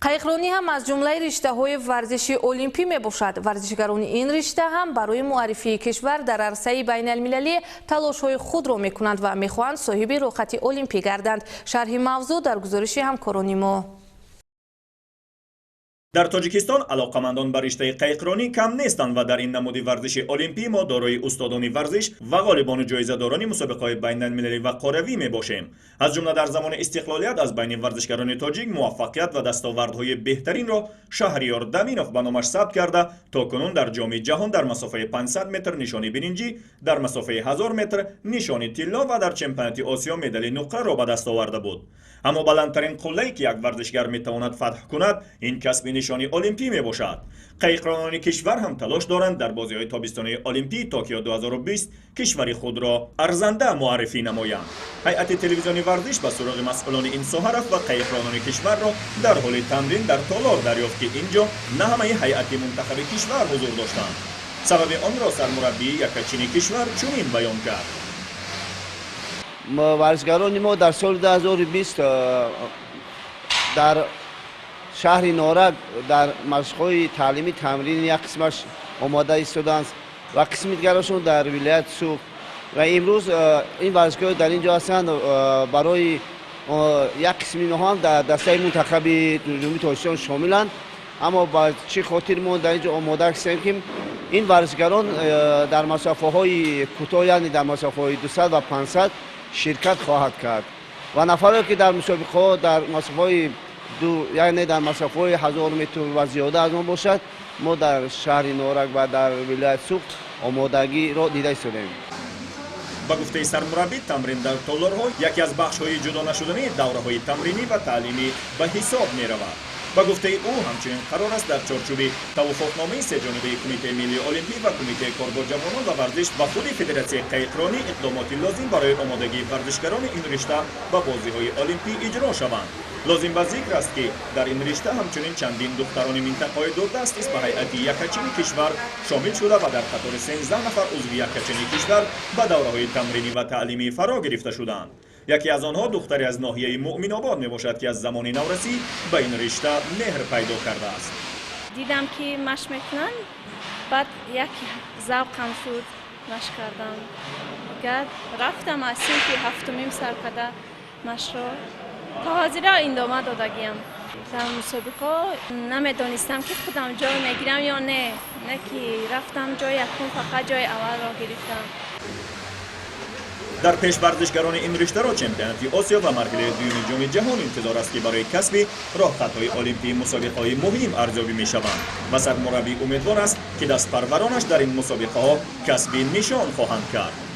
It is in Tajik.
Қайиқронӣ ҳам аз ҷумлаи риштаҳои варзиши олимпӣ мебошад. Варзишгарони ин ришта ҳам барои муаррифии кишвар дар арсаи байналмилалӣ талошҳои худро мекунанд ва мехоҳанд соҳиби роҳхати олимпӣ гарданд. Шарҳи мавзӯъ дар гузориши ҳамкорони мо. Дар Тоҷикистон алоқамандон ба риштаи қайиқронӣ кам нестанд ва дар ин намуди варзиши олимпӣ мо дорои устодони варзиш ва ғолибону ҷоизадорони мусобиқаҳои байналмилалӣ ва қорравӣ мебошем. Аз ҷумла дар замони истиқлолият аз байни варзишгарони тоҷик муваффақият ва дастовардҳои беҳтаринро Шаҳриёр Даминов ба номаш сабт карда, то кунун дар Ҷоми ҷаҳон дар масофаи 500 метр нишони биринҷӣ, дар масофаи 1000 метр нишони тилло ва дар чемпионати Осиё медали нуқраро ба даст оварда буд. Аммо баландтарин қуллае, ки як варзишгар метавонад фатҳ кунад, ин касби нишони олимпӣ мебошад. Қайиқронони кишвар ҳам талош доранд дар бозиҳои тобистонаи олимпии Токио 2020 кишвари худро арзанда муаррифӣ намоянд. Ҳайати телевизиони «Варзиш» ба суроғи масъулони ин соҳа рафт ва қайиқронони кишварро дар ҳоли тамрин дар толор дарёфт, ки ин ҷо на ҳамаи ҳайати мунтахаби кишвар ҳузур доштанд. Сабаби онро сармураббии яккачини кишвар чунин баён кард. Варзишгарони мо дар соли 2020 дар шаҳри Норак дар машқҳои таълимӣ тамрини як қисмаш омода истоданд ва қисми дигарашон дар вилояти Суғд. Ва имрӯз ин варзишгарон дар ин ҷо ҳастанд, барои як қисми инҳо ҳам дар дастаи мунтахаби Ҷумҳурии Тоҷикистон шомиланд. Аммо ба чӣ хотир мо дар ин ҷо омода ҳастем, ки ин варзишгарон дар масофаҳои кӯтоҳ, яъне дар масофаҳои 200 ва 500 ширкат хоҳад кард ва нафаре ки дар мусобиқаҳо дар масофаҳои ду, яъне дар масофаҳои 1000 метр ва зиёда аз он бошад, мо дар шаҳри Норак ва дар вилояти Суғд омодагиро дида истодаем. Ба гуфтаи сармураббӣ, тамрин дар толорҳо яке аз бахшҳои ҷудонашудании давраҳои тамринӣ ва таълимӣ ба ҳисоб меравад. Ба гуфтаи ӯ, ҳамчунин қарор аст дар чорчӯби тавофуқномаи сеҷонибаи Кумитаи миллии олимпӣ ва Кумитаи кор бо ҷавонон ва варзиш ва худи Федератсияи қайиқронӣ иқдомоти лозим барои омодагии варзишгарони ин ришта ба бозиҳои олимпӣ иҷро шаванд. Лозим ба зикр аст, ки дар ин ришта ҳамчунин чандин духтарони минтақаҳои дурдаст низ ба ҳайати яккачини кишвар шомил шуда ва дар қатори 13 нафар узви яккачини кишвар ба давраҳои тамринӣ ва таълимӣ фаро гирифта шуданд. Яке аз онҳо духтаре аз ноҳияи Муъминобод мебошад, ки аз замони наврасӣ ба ин ришта меҳр пайдо кардааст. Дидам, ки машқ мекунанд, баъд як завқам шуд машқ кардан. Дигар рафтам, аз синфи ҳафтумим сар карда машқро то ҳозира идома додагиам. Дар мусобиқаҳо намедонистам, ки худам ҷой мегирам ё не, не ки рафтам ҷои якум, фақат ҷои аввалро гирифтам. Дар пеш варзишгарони ин риштаро чемпионати Осиё ва марҳилаи дуюми Ҷоми ҷаҳон интизор аст, ки барои касби роҳхатҳои олимпии мусобиқаҳои муҳим арзёбӣ мешаванд ва сармураббӣ умедвор аст, ки дастпарваронаш дар ин мусобиқаҳо касби нишон хоҳанд кард.